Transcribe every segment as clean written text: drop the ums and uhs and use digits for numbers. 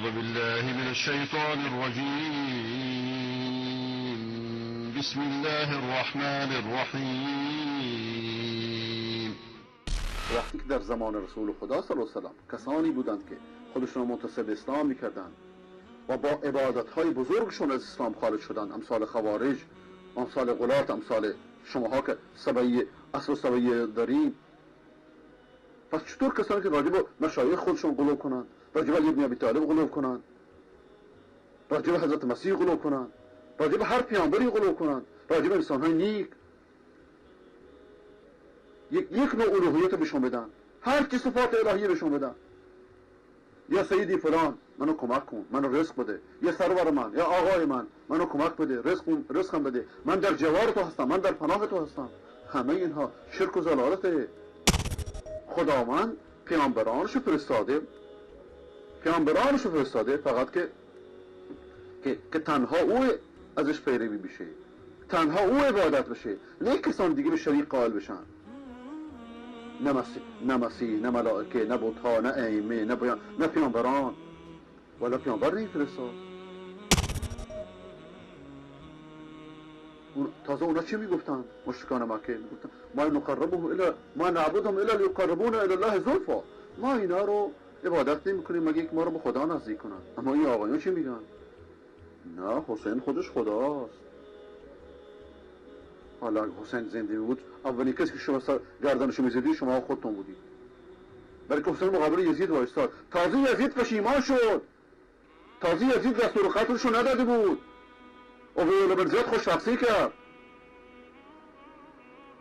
أعوذ بالله من الشیطان الرجیم. بسم الله الرحمن الرحیم. وقتی که در زمان رسول خدا صلی الله علیه و سلم کسانی بودند که خودشون منتسب اسلام میکردند و با عبادت‌های بزرگشون از اسلام خارج شدند، امثال خوارج، امثال غلات، امثال شماها که سبعی اصل و سبعی داریم، پس چطور کسانی که راجع به مشایخ خودشون غلو کنند، راجع به علی بن ابی طالب غلو کنند، راجع به حضرت مسیح غلو کنند، راجع به هر پیامبری غلو کنند، راجع به انسان‌های نیک یک نوع الوهیت بهشون بدن، هر چی صفات الهی بهشون بدن، یا سیدی فلان منو کمک کن، منو رزق بده، یا سرور من، یا آقای من منو کمک بده، رزقم بده، من در جوار تو هستم، من در پناه تو هستم. همه اینها شرک و ضلالته. خداوند پیامبرانشو فرستاده، پیامبرانشو فرستاده فقط که تنها او ازش پیروی بشه، تنها او عبادت بشه، نه کسان دیگه به شریک قائل بشن، نه مسیح، نه مسیح، نه ملائکه، نه بت‌ها، نه ائمه، نه بیان، نه پیامبران. ولی پیامبر نمیفرستاد. تازه اونا چی میگفتن؟ مشرکان مکه میگفتن ما نقربه الی ما نعبدهم الا لیقربونا الی الله زلفا، ما اینا رو عبادت نمیکنیم مگه یک ما رو به خدا نزدیک کنن. اما این آقایون چی میگن؟ نه، حسین خودش خداست. حالا اگه حسین زنده بود اولین کسی که شما گردنشو میزدید شما خودتون بودید، برای که حسین مقابل یزید وایستاد. تازه یزید پشیمان شد، تازه یزید دستور قتلشو نداده بود، عبیدالله بن زیاد خوش شخصی کرد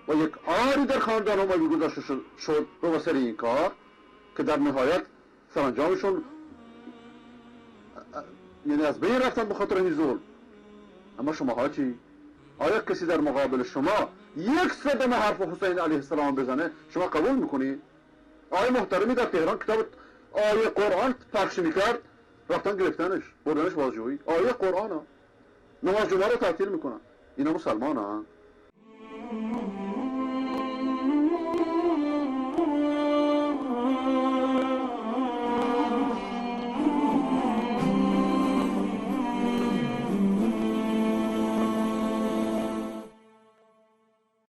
و یک آری در خاندان اموی گذاشته شد به واسطه این کار که در نهایت سرانجامشون یعنی از بین رفتن به خاطر این ظلم. اما شماها چی؟ آیا کسی در مقابل شما یک صدم حرف حسین علیه السلام بزنه شما قبول میکنی؟ آیا محترمی در تهران کتاب آیه قرآن پخش میکرد، رفتن گرفتنش، بردنش بازجویی. آیه قرآن ها، نماز جمعه رو تعطیل میکنن. اینا مسلمان ها.